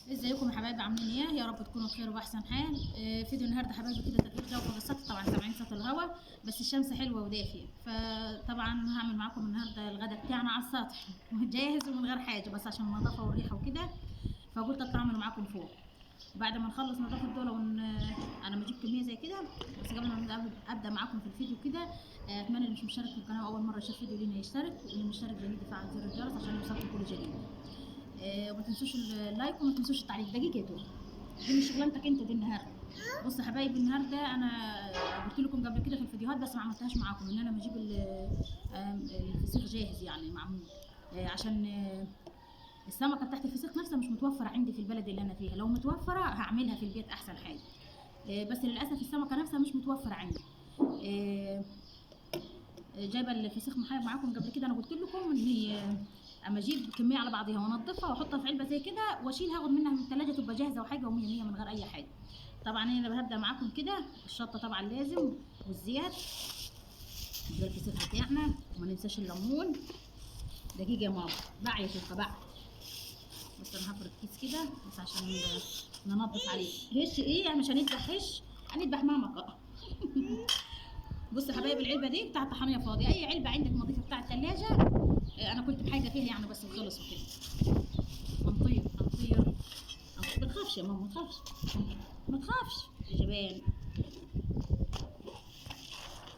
ازيكم يا حبايبي؟ عاملين ايه؟ يا رب تكونوا بخير وباحسن حال. فيديو النهارده حبايبي كده تغيير جو في السطح، طبعا سامعين صوت الهواء بس الشمس حلوة ودافيه، فطبعا هعمل معاكم النهارده الغدا بتاعنا على السطح جاهز ومن غير حاجة، بس عشان النظافة والريحه وكده، فقلت اطلع اعمله معاكم فوق بعد ما نخلص نظافة الدولة انا بجيب كمية زي كده. بس قبل ما ابدا معاكم في الفيديو كده، اتمنى اللي مش مشترك في القناة اول مرة يشوف فيديو لينا يشترك، واللي مشترك جديد يفعل زر الجرس عشان يوصلكم كل جديد. وما تنسوش ال like وما تنسوش التعليق. دقيقة يا توتو، دي مش شغلانتك انت دي النهارده. بصوا يا حبايبي، النهارده انا قلت لكم قبل كده في الفيديوهات بس ما عملتهاش معاكم، ان انا بجيب الفسيخ جاهز يعني معمول، عشان السمكة بتاعت الفسيخ نفسها مش متوفرة عندي في البلد اللي انا فيها. لو متوفرة هعملها في البيت احسن حاجة، بس للاسف السمكة نفسها مش متوفرة عندي. جايبه الفسيخ معاكم قبل كده، انا قلت لكم ان اما اجيب كمية على بعضيها وانضفها واحطها في علبة زي كده واشيلها، اخد منها من الثلاجة تبقى جاهزة وحاجه ومية مية من غير اي حاجة. طبعا انا هبدا معاكم كده الشطه طبعا لازم، والزيت ده الفسيخ بتاعنا، وما ننساش الليمون. دقيقة يا ماما، باع يا شيخه باع، بس انا هفرد كيس كده بس عشان ننضف عليه. هش ايه يعني؟ مش هنذبح هش، هنذبح ماما. بصوا يا حبايبي، العلبة دي بتاعت طحنيه فاضية، اي علبة عندك نظيفة بتاعت الثلاجة، انا كنت بحاجة فيها يعني بس وخلص وكده. هنطير هنطير، ما تخافش يا ماما، ما تخافش ما تخافش يا جبان.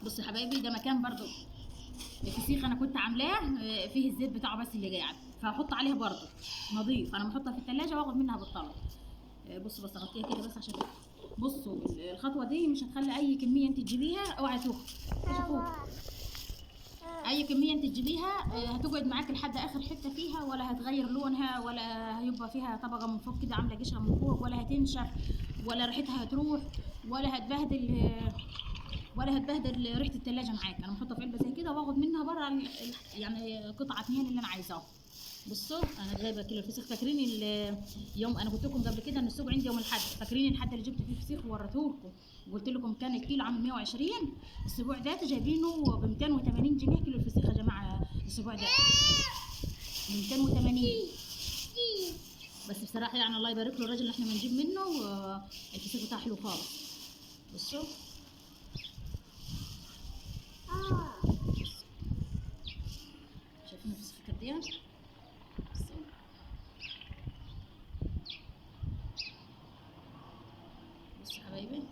بصوا يا حبايبي، ده مكان برضو الفسيخ انا كنت عاملاه فيه الزيت بتاعه بس اللي قاعد، فهحط عليها برضو نظيف. انا بحطها في الثلاجة واخد منها بالطلب. بصوا بس اغطيها كده بس عشان بصوا الخطوة دي مش هتخلي اي كمية انت تجيبيها، اوعي تشوفوا اي كمية انت تجيبيها هتقعد معاك لحد اخر حتة فيها، ولا هتغير لونها، ولا هيبقى فيها طبقه من فوق كده عامله قشرة من فوق، ولا هتنشف، ولا ريحتها هتروح، ولا هتبهدل، ولا هتبهدل ريحه التلاجة معاك. انا بحطها في علبة زي كده واخد منها بره يعني قطعه اتنين اللي انا عايزاها. بصوا انا جايبه كيلو الفسيخ، فاكرين اليوم انا قلت لكم قبل كده ان السوق عندي يوم الاحد، فاكرين الحد اللي جبت فيه فسيخ ووريته لكم وقلت لكم كان الكيلو عامل 120، الاسبوع ده جايبينه ب 280 جنيه كيلو الفسيخ يا جماعة، الاسبوع ده ب 280. بس بصراحة يعني الله يبارك له الراجل اللي احنا بنجيب منه، الفسيخ بتاعه حلو خالص. بصوا شايفين الفسيخ قد ايه؟ بصوا حبايبي،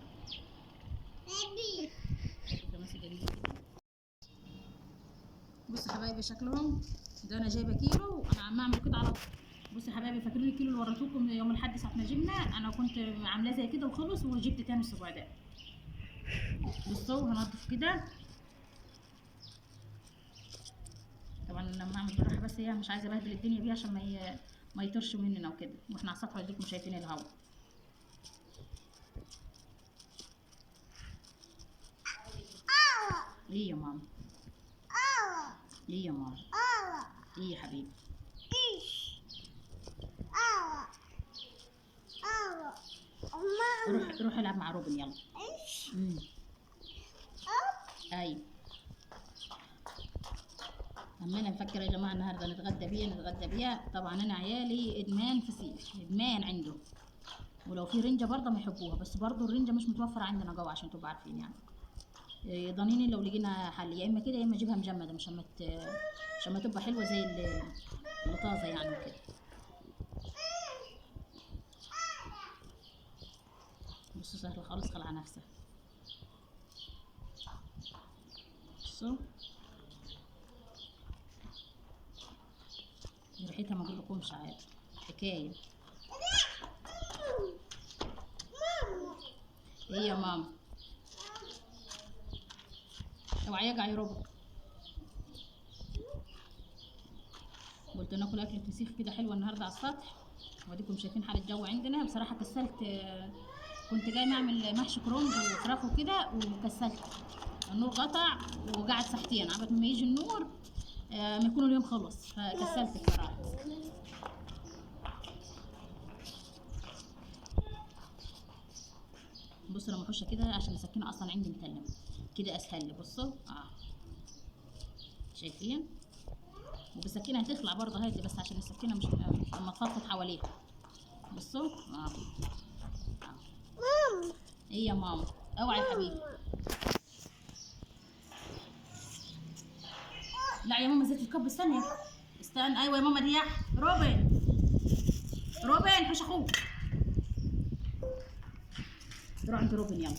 بصوا حبايبي شكلهم ده. انا جايبه كيلو وانا عم اعمل كده على طول. بصوا حبايبي، فاكرين الكيلو اللي وريتهولكم يوم الاحد ساعة ما جبنا؟ انا كنت عاملاه زي كده وخلص، وجبت تاني الاسبوع ده. بصوا هنضف كده، طبعا لما اعمل بالراحة بس، هي مش عايزه ابهدل الدنيا بيها عشان ما يطرش مننا وكده، واحنا على السطح اديكم شايفين الهوا. ايه يا ماما؟ ايه يا ماما؟ ايه يا حبيبي؟ روح روح العب مع روبن يلا. ايوه عمالة نفكر يا جماعة النهارده نتغدى بيها نتغدى بيها. طبعا انا عيالي ادمان فسيخ، ادمان عنده، ولو في رنجه برضه ما يحبوها، بس برضه الرنجه مش متوفرة عندنا جوه عشان تبقوا عارفين يعني. ضنيني لو لقينا حل، يا اما كده يا اما اجيبها مجمده عشان ما تبقى حلوة زي اللي طازة يعني وكده. بصوا سهلة خالص، خلع نفسها. بصوا ريحتها ما اقولكمش عاد حكاية. ايه يا ماما؟ اوعى يقع يا ربع. قلت ناكل اكله فسيخ كده حلوة النهارده على السطح، واديكم شايفين حال الجو عندنا. بصراحة كسلت، كنت جاية اعمل محشي كرنب وفراخ وكده وكسلت، النور قطع وقعد ساعتين عبد ما يجي النور، ما يكون اليوم خلص، فكسلت بصراحة. بصوا لما اخش كده عشان السكينة اصلا عندي متلمه كده اسهل لي. بصوا شايفين؟ وبالسكينه هتخلع برضه هادي، بس عشان السكينة مش لما تفضفض حواليها. بصوا ماما. ايه يا ماما؟ اوعي يا حبيبي. لا يا ماما زيت الكب، استني استنى. ايوه يا ماما رياح. روبن روبن حوش اخوك، روح عند روبن يلا.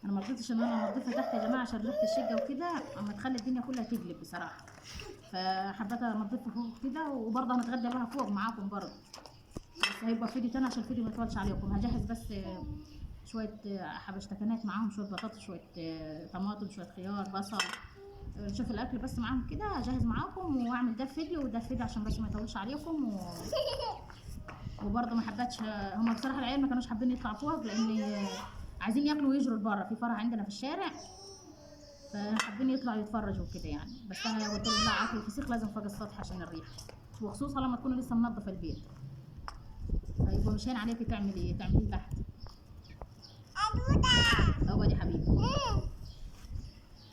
انا ما رضيتش ان انا انضفها تحت يا جماعة عشان ريحه الشقة وكده، اما تخلي الدنيا كلها تقلب بصراحة، فحبيت انضفها فوق كده، وبرضه هنتغدى بها فوق معاكم برضه، بس هيبقى فيديو تاني عشان الفيديو ما يطولش عليكم. هجهز بس شوية حبشتكنات معاهم، شوية بطاطس، شوية طماطم، شوية خيار، بصل، نشوف الاكل بس معاهم كده، اجهز معاكم واعمل ده فيديو وده فيديو عشان بس ما يطولش عليكم. وبرضه ما حبتش هما بصراحة العيال ما كانوش حابين يطلعوا فوق لان عايزين ياكلوا ويجروا لبره، في فرع عندنا في الشارع فحابين يطلعوا يتفرجوا كده يعني، بس انا قلت لهم لا، اكل الفسيخ لازم فوق السطح عشان الريحة، وخصوصا لما تكونوا لسه منظفه البيت، فيبقى مش هين عليكي تعملي ايه، تعمليه تحت. اقعد يا حبيبي.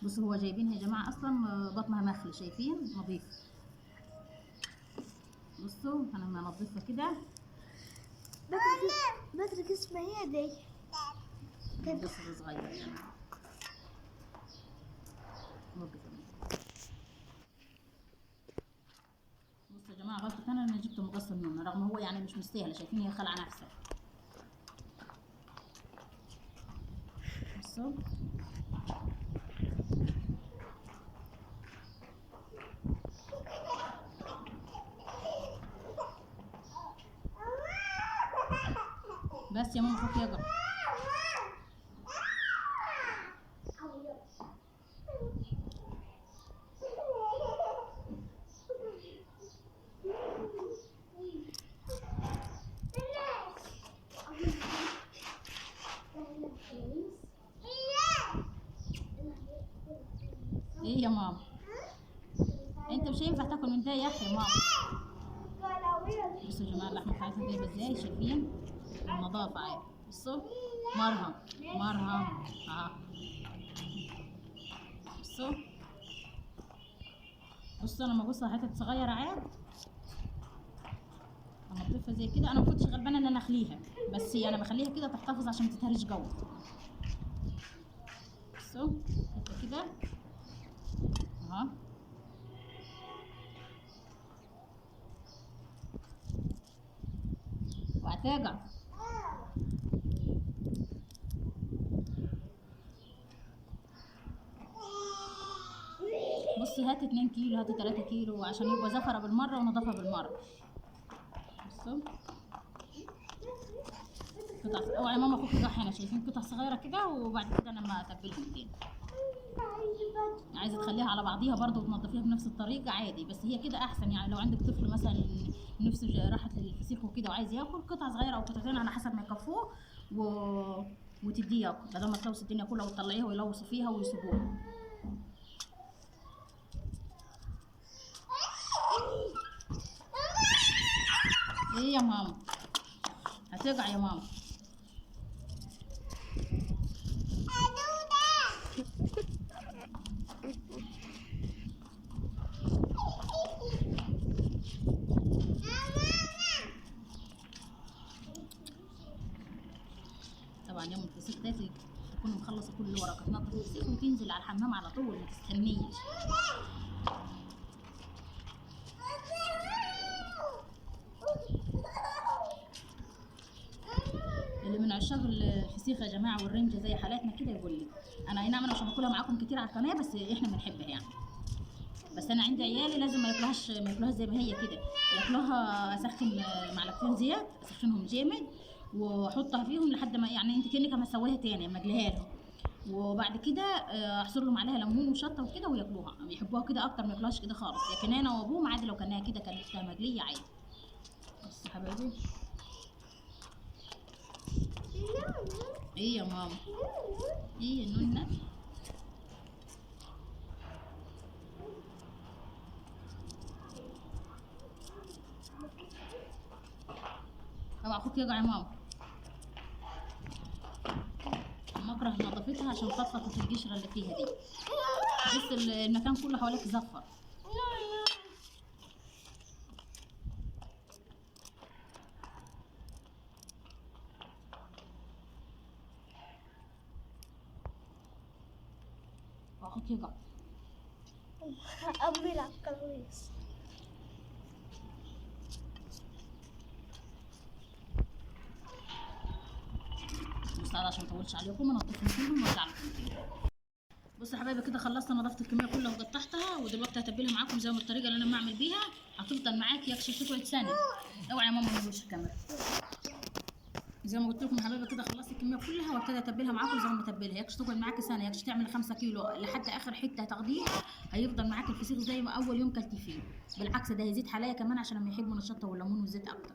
بصوا هو جايبينها يا جماعة اصلا بطنها مخلي، شايفين نظيف. بصوا انا منظفها كده. بترك اسمها هي دي بص صغير يا جماعة. بصوا يا جماعة غلطت انا انا جبت مقص النون، رغم هو يعني مش مستاهلة، شايفين هي خلعه نفسها. بصوا بس يا ماما اخوك يقع. ايه يا ماما؟ انت مش هينفع تاكل من ده يا اخي يا ماما. بصوا يا جماعة اللحمة بتاعتها جايبه ازاي، شايفين النظافة عادي. بصوا مرهم مرهم بصوا بصوا انا ببص حتت صغيرة عاد انضفها زي كده. انا ما كنتش غلبانه ان انا اخليها، بس انا بخليها كده تحتفظ عشان ما تتهريش جوه. بصوا حتة كده اهو. وهترجع بصي، هات 2 كيلو، هات 3 كيلو عشان يبقى زفره بالمرة ونضافه بالمرة. بصوا قطع، اوعي يا ماما اخوك يضحي هنا، شايفين قطع صغيرة كده، وبعد كده انا ما اتبلهم تاني. عايزه تخليها على بعضيها برضو وتنضفيها بنفس الطريقة عادي، بس هي كده احسن. يعني لو عندك طفل مثلا نفسه راحت للفسيخ وكده وعايز ياكل قطعه صغيرة او قطعتين على حسب ما يكفوه وتديه ياكل، بدل ما تلوث الدنيا كلها وتطلعيها ويلوثوا فيها ويسيبوها. ايه يا ماما؟ هتقع يا ماما. طبعا يوم الفسيخ ده تكون مخلصة كل اللي وراك، تنظف الفسيخ وتنزل على الحمام على طول، ما تستنيش. اللي من عشاق الفسيخ يا جماعة والرنجه زي حالاتنا كده يقول لي. انا اي نعم انا مش باكلها معاكم كتير على القناة، بس احنا بنحبها يعني. بس انا عندي عيالي لازم ما ياكلوهاش، ما ياكلوهاش زي ما هي كده، ياكلوها اسخن معلقتين زيت، اسخنهم جامد واحطها فيهم لحد ما يعني انت كانك ما تسويها تاني، اما اقليها لهم، وبعد كده اعصر لهم عليها ليمون وشطه وكده وياكلوها، يحبوها كده اكتر، ما ياكلوهاش كده خالص. لكن انا وابوهم عادي لو كانها كده كلفتها مقلية عادي. بس حبايبي ايه يا ماما؟ ايه يا نونا؟ اوعى اخوك يقع يا ماما. بكره نظافتها عشان تفطفط القشرة اللي فيها دي. تحس المكان كله حواليك زفر. واخد كده أمي العكاويس. بصوا عشان ما اطولش عليكم، انضفهم كلهم وارجع لكم تاني. بصوا يا حبايبي كده خلصت نظفت الكمية كلها وقطعتها، ودلوقتي هتبلها معاكم زي ما الطريقة اللي انا بعمل بيها. هتفضل معاك يكشف تقعد سنة. اوعي يا ماما ما تقولش الكاميرا. زي ما قلت لكم يا حبايبي كده خلصت الكمية كلها وابتدي اتبلها معاكم زي ما بتبلها. يكش تقعد معاك سنة، يكش تعمل 5 كيلو لحد اخر حتة هتاخديها، هيفضل معاك الفسيخ زي ما اول يوم كلتي فيه. بالعكس ده هيزيد حلايا كمان عشان لما يحبوا الشطه والليمون والزيت اكتر.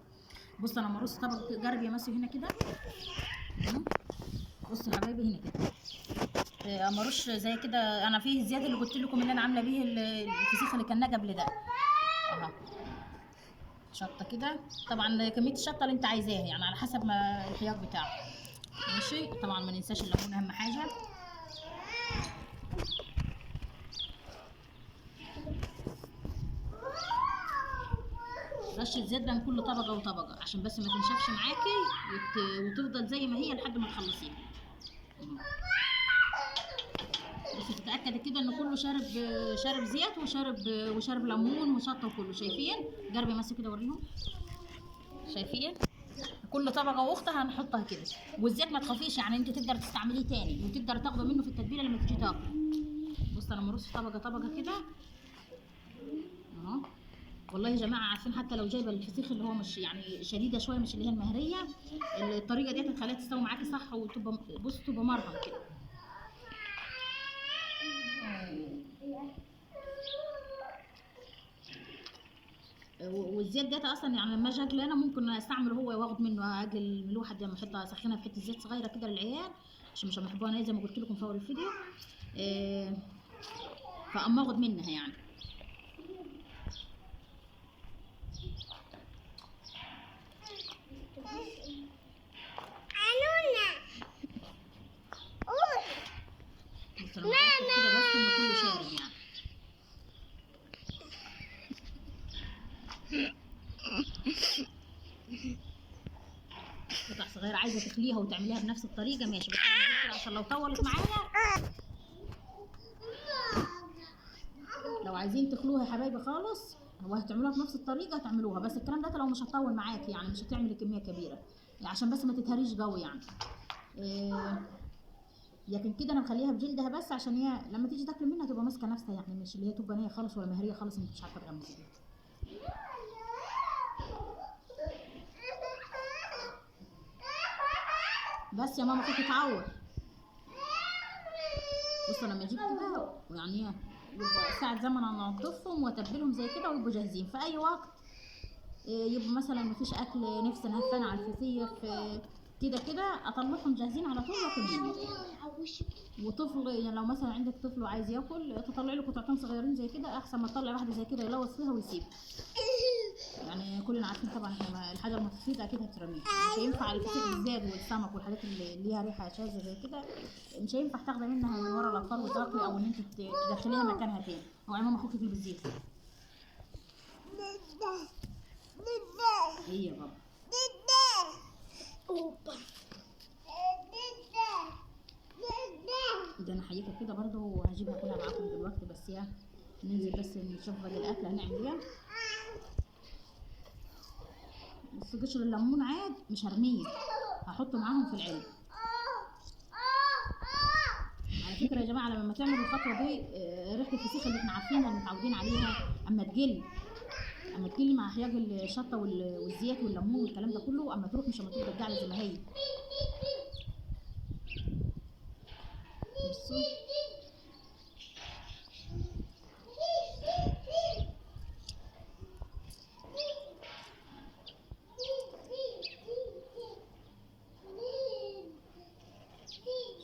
بص انا مرص طبق، جرب يا ماسي هنا كده. بصوا يا حبايبي هنا كده امرش زي كده. انا فيه الزيادة اللي قلت لكم اللي انا عامله بيه الفسيخ اللي كان قبل ده اهو. شطه كده، طبعا كمية الشطه اللي انت عايزاها يعني على حسب ما الحياق بتاعه. ماشي، طبعا ما ننساش الليمون اهم حاجة. رشه زيت بين كل طبقه وطبقه عشان بس ما تنشفش معاكي وتفضل زي ما هي لحد ما تخلصيها. بس تتاكدي كده ان كله شارب زيت وشارب ليمون وشطه وكله. شايفين؟ جربي ماسك كده وريهم. شايفين؟ كل طبقه واختها هنحطها كده. والزيت ما تخافيش يعني انت تقدر تستعمليه تاني وتقدر تاخده منه في التتبيله لما تيجي تاكل. بص انا مرص طبقه طبقه كده اهو. والله يا جماعة عارفين حتى لو جايبه الفسيخ اللي هو مش يعني شديدة شوية، مش اللي هي المهريه، الطريقة دي هتخليها تستوي معاكي صح وتبقى بص تبقى مرهم كده. والزيت ده اصلا يعني لما اجي اكل انا ممكن استعمله هو واخد منه اجل الملوحه دي، لما احطها اسخنها في حتة زيت صغيرة كده للعيال عشان مش بيحبوها انا زي ما قلت لكم في اول الفيديو. فاما اخد منها يعني. بس انا متاكد كده بس ان كله شارب يعني. قطع صغيرة عايزة تخليها وتعمليها بنفس الطريقة ماشي، بس أنا عشان لو طولت معايا. لو عايزين تخلوها يا حبايبي خالص وهتعملوها بنفس الطريقة هتعملوها، بس الكلام ده لو مش هتطول معاكي يعني مش هتعملي كمية كبيرة عشان بس ما تتهريش قوي يعني. لكن كده انا مخليها بجلدها بس عشان هي لما تيجي تاكل منها تبقى ماسكه نفسها يعني، مش اللي هي تبقى نيه خالص ولا مهريه خالص انت مش عارفه تغمزي بيها. بس يا ماما كنت اتعور. بصوا لما اجيب كده يعني يبقى ساعة زمن انضفهم واتبلهم زي كده ويبقوا جاهزين في اي وقت. يبقى مثلا مفيش اكل نفسي نهفانه على الفسيخ كده كده اطلعهم جاهزين على طول واكل منهم. وطفل يعني لو مثلا عندك طفل وعايز ياكل تطلعي له قطعتين صغيرين زي كده احسن ما تطلع واحدة زي كده يلوث فيها ويسيب. يعني كلنا عارفين طبعا احنا الحاجة المتفيده اكيد هترميها، مش هينفع الفسيخ بالذات والسمك والحاجات اللي ليها ريحه شاذة زي كده مش هينفع تاخدي منها من ورا الاطفال وتاكلي او ان انت تدخليها مكانها تاني. هو عمام اخوك ياكل بالزيت. ايه يا بابا؟ ده انا حيكه كده برضو وهجيبها كلها معاكم دلوقتي، بس يا ننزل بس نشوف باقي الاكل هنعمل ايه. بس قشر الليمون عاد مش هرميه، هحطه معاهم في العلب. على فكرة يا جماعة لما تعملوا الخطوة دي ريحه الفسيخ اللي احنا عارفينها اللي متعودين عليها اما تجل مع حياج الشطه والزيت والليمون والكلام ده كله، اما تروح مش اما تفضل قاعدة زي ما هي. بصوا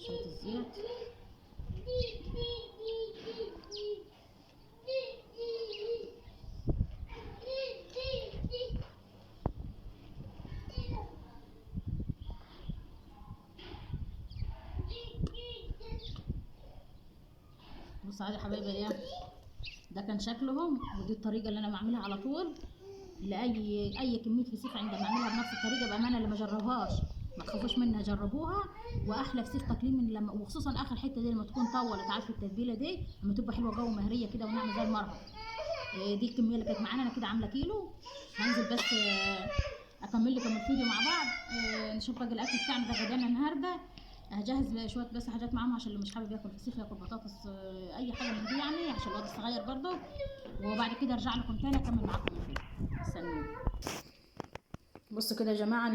شوية الزيت. بصوا يا حبايبي ايه ده كان شكلهم، ودي الطريقة اللي انا بعملها على طول لاي كمية فسيخ عندما اعملها بنفس الطريقة. بامانه اللي ما جربهاش ما تخافوش منها، جربوها. واحلى فسيخ تاكليه من لما، وخصوصا اخر حتة دي لما تكون طولت، عارفه التتبيله دي لما تبقى حلوة جوه مهريه كده وناعمه زي المرهم. دي الكمية اللي كانت معانا. انا كده عامله كيلو. هنزل بس اكمل لكم الفيديو مع بعض، نشوف باقي الاكل بتاعنا ده غدانا النهارده. هجهز شوية بس حاجات معاهم عشان اللي مش حابب ياكل فسيخ ياكل بطاطس، اي حاجة من دي يعني، عشان الواد الصغير برضه. وبعد كده ارجع لكم تاني اكمل معاكم الفيديو. استنوني. بصوا كده يا جماعة،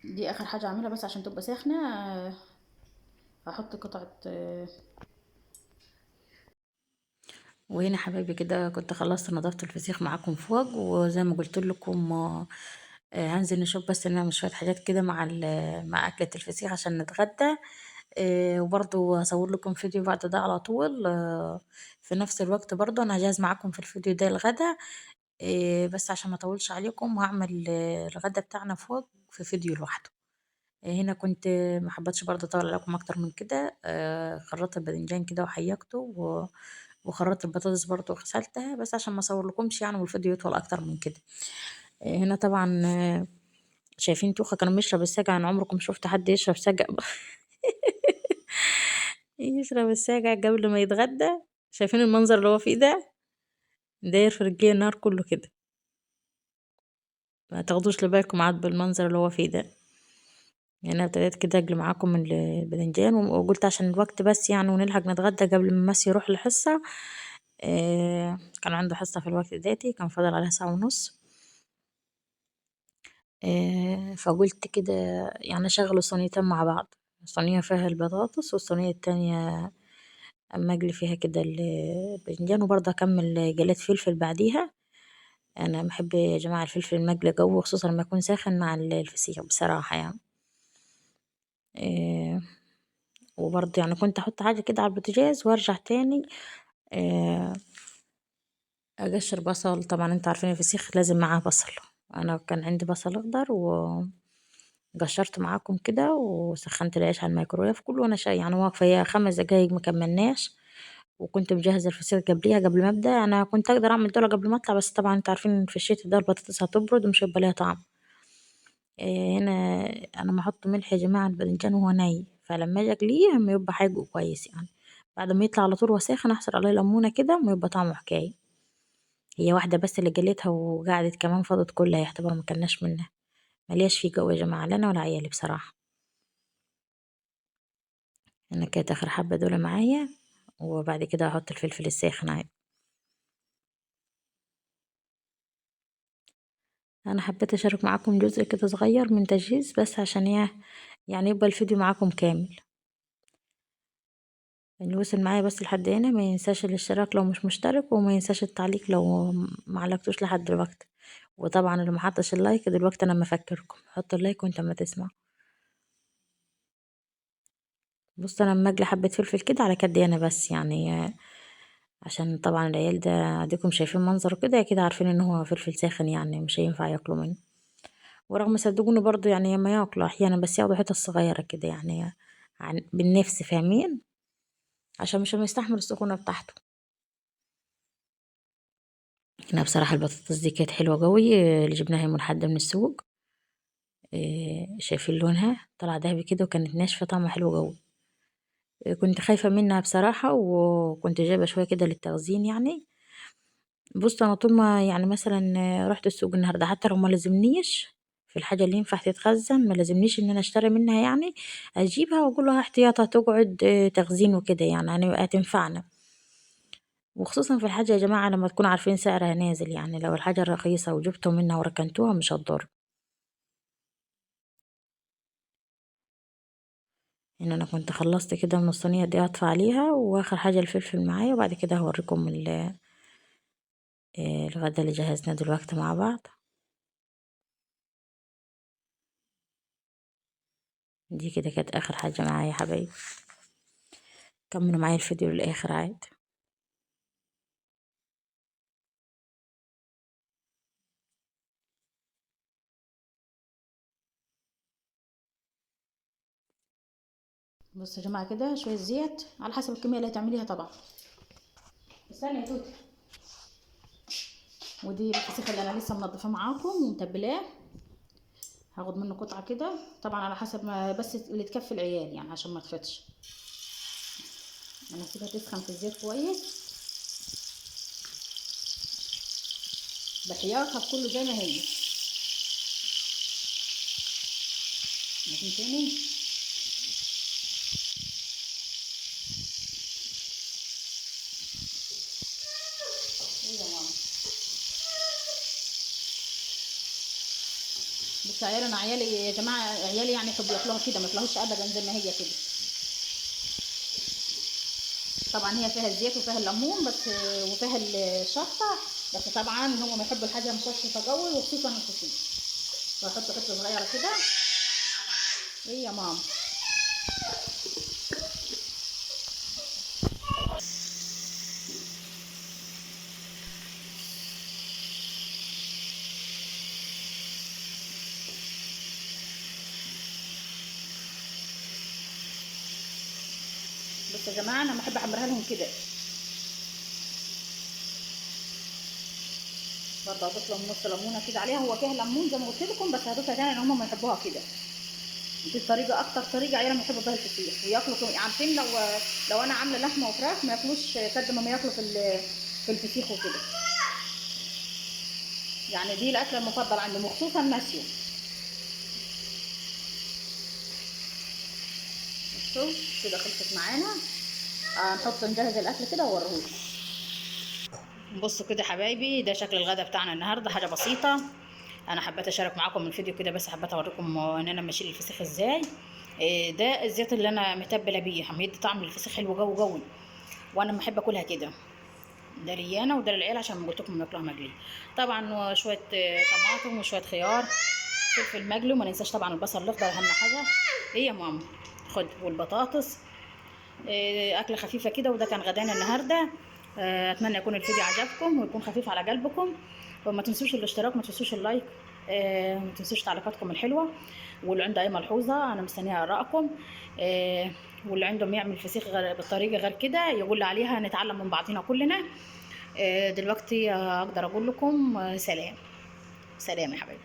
دي اخر حاجة اعملها بس عشان تبقى ساخنة. هحط قطعه. وهنا حبايبي كده كنت خلصت نظافة الفسيخ معاكم فوق، وزي ما قلت لكم هنزل نشوف بس نعمل شوية حاجات كده مع أكلة الفسيخ عشان نتغدى. وبرضو هصور لكم فيديو بعد ده على طول. في نفس الوقت برضو أنا هجهز معاكم في الفيديو ده الغدا، بس عشان ما اطولش عليكم هعمل الغدا بتاعنا فوق في فيديو لوحده. هنا كنت ما حبيتش برضو اطول عليكم اكتر من كده. خرطت الباذنجان كده وحيكته وخرطت البطاطس برضو وغسلتها، بس عشان ما اصور لكمش يعني والفيديو يطول اكتر من كده. هنا طبعا شايفين توخة كانوا بيشرب الساقع. يعني عمركم شفت حد يشرب ساقع؟ يشرب الساقع قبل ما يتغدى؟ شايفين المنظر اللي هو فيه ده؟ داير في رجليه النهار كله كده. ما تاخدوش لبالكم عاد بالمنظر اللي هو فيه ده. يعني انا ابتديت كده اجلي معاكم الباذنجان، وقلت عشان الوقت بس يعني ونلحق نتغدى قبل ما ميسي يروح الحصة. كان عنده حصة في الوقت داتي، كان فاضل عليها ساعة ونص. فقلت كده يعني اشغل الصينيتين مع بعض، صينية فيها البطاطس والصينية التانية اما اجلي فيها كده الباذنجان، وبرضه اكمل جلات فلفل بعديها. انا بحب يا جماعة الفلفل المقلي قوي، خصوصا لما يكون ساخن مع الفسيخ بصراحة يعني. وبرضه يعني كنت احط حاجة كده على البوتاجاز وارجع تاني، اقشر بصل. طبعا انتوا عارفين الفسيخ لازم معاه بصل، انا كان عندي بصل اخضر وقشرت معاكم كده وسخنت العيش على الميكرويف كله، وانا شاي يعني واقفة هي 5 دقايق ما كملناش، وكنت مجهزة الفسيخ قبليها قبل ما ابدا. انا كنت اقدر اعمل دول قبل ما اطلع، بس طبعا انتوا عارفين في الشتاء ده البطاطس هتبرد ومش هيبقى ليها طعم. هنا انا ما احط ملح يا جماعة الباذنجان وهو ني، فلما اجي اقلية ما يبقى حاجة كويس يعني، بعد ما يطلع على طول وساخن احصر عليه ليمونه كده وما يبقى طعمه حكاية. هي واحدة بس اللي قليتها وقعدت كمان فاضت كلها، يعتبر ما كلناش منها، ملياش فيه جو يا جماعة، لا انا ولا عيالي بصراحة. انا كانت اخر حبه دول معايا، وبعد كده هحط الفلفل الساخن عادي. انا حبيت اشارك معاكم جزء كده صغير من تجهيز بس عشان يعني يبقى الفيديو معاكم كامل. اللي وصل معايا بس لحد هنا ما ينساش الاشتراك لو مش مشترك، وما ينساش التعليق لو ما علقتوش لحد دلوقتي، وطبعا اللي ما حطش ال like دلوقتي انا ما افكركم حط ال like وانت ما تسمع. بص انا لما اجي حبه فلفل كده على كدي انا بس يعني، عشان طبعا العيال ده اديكم شايفين منظره كده كده عارفين ان هو فلفل ساخن يعني مش هينفع ياكلوا منه، ورغم صدقوني برضو يعني ما ياكلوا احيانا بس ياخدوا حتة صغيرة كده يعني بالنفس، فاهمين؟ عشان مش هيستحمل السخونه بتاعته. هنا بصراحة البطاطس دي كانت حلوة قوي اللي جبناها من حد من السوق، شايفين لونها طلع ذهبي كده وكانت ناشفة طعمها حلو قوي. كنت خايفة منها بصراحة وكنت جايبه شوية كده للتخزين يعني. بصوا انا طول ما يعني مثلا رحت السوق النهارده حتى لو ما لازمنيش في الحاجة اللي ينفع تتخزن، ما لازمنيش ان انا اشتري منها يعني، اجيبها واقول لها احتياطها تقعد تخزين وكده يعني هتنفعنا. وخصوصا في الحاجة يا جماعة لما تكونوا عارفين سعرها نازل، يعني لو الحاجة رخيصة وجبتوا منها وركنتوها مش هتضر. ان انا كنت خلصت كده من الصينية دي اطفي عليها، واخر حاجة الفلفل معايا، وبعد كده هوريكم الغدا اللي جهزناه دلوقتي مع بعض. دي كده كانت اخر حاجة معايا يا حبايبي، كملوا معايا الفيديو للاخر عاد. بصوا يا جماعة كده شوية زيت على حسب الكمية اللي هتعمليها طبعا. استنى يا توتي. ودي الفسيخ اللي انا لسه منضفاه معاكم ومتبلاه، هاخد منه قطعه كده طبعا على حسب ما، بس اللي تكفي العيال يعني عشان ما تفتش. انا هسيبها تسخن في الزيت كويس بحياقها كله زي ما هي. عايزين تاني؟ ايه يا ماما؟ بس عيال، انا عيالي يا جماعة، عيالي يعني يحبوا ياكلوها كده، ما ياكلوهاش ابدا زي ما هي كده. طبعا هي فيها الزيت وفيها الليمون بس، وفيها الشطه بس، طبعا هم ما يحبوا الحاجة مشطشطه قوي، وخصوصا الفسيخ. بحط حتة صغيرة كده. ايه يا ماما؟ بس يا جماعة انا بحب احمرها لهم كده. برضه اضيف لهم نص ليمونه كده عليها، هو فيها ليمون زي ما قلت لكم، بس هضيفها تاني لان هم ما يحبوها كده. دي الطريقة، اكتر طريقه عيالهم يحبوا بيها الفسيخ وياكلوا. عارفين لو انا عامله لحمه وفراخ ما ياكلوش قد ما ياكلوا في الفسيخ وكده. يعني دي الاكلة المفضلة عندهم، وخصوصا ماسيو. بصوا كده خلصت معانا. نحط نجهز الاكل كده واوريهولكم. بصوا كده حبايبي، ده شكل الغدا بتاعنا النهارده، حاجة بسيطة. انا حبيت اشارك معاكم الفيديو كده، بس حبيت اوريكم ان انا بشيل الفسيخ ازاي. ده الزيت اللي انا متبله بيه، هيدي طعم الفسيخ حلو جو جو، وانا بحب اكلها كده. ده ليا انا وده للعيال عشان ما قلت لكم ياكلوها مقلية. طبعا وشوية طماطم وشوية خيار، فلفل مقلي، وما ننساش طبعا البصل الاخضر اهم حاجة. ايه يا ماما؟ خد. والبطاطس. اكله خفيفة كده، وده كان غدانا النهارده. اتمنى يكون الفيديو عجبكم ويكون خفيف على قلبكم، وما تنسوش الاشتراك، ما تنسوش ال like، ما تنسوش تعليقاتكم الحلوة، واللي عنده اي ملحوظة انا مستنيه ارائكم. واللي عندهم يعمل فسيخ بالطريقة غير كده يقول لي عليها، نتعلم من بعضنا كلنا. دلوقتي اقدر اقول لكم سلام سلام يا حبايبي.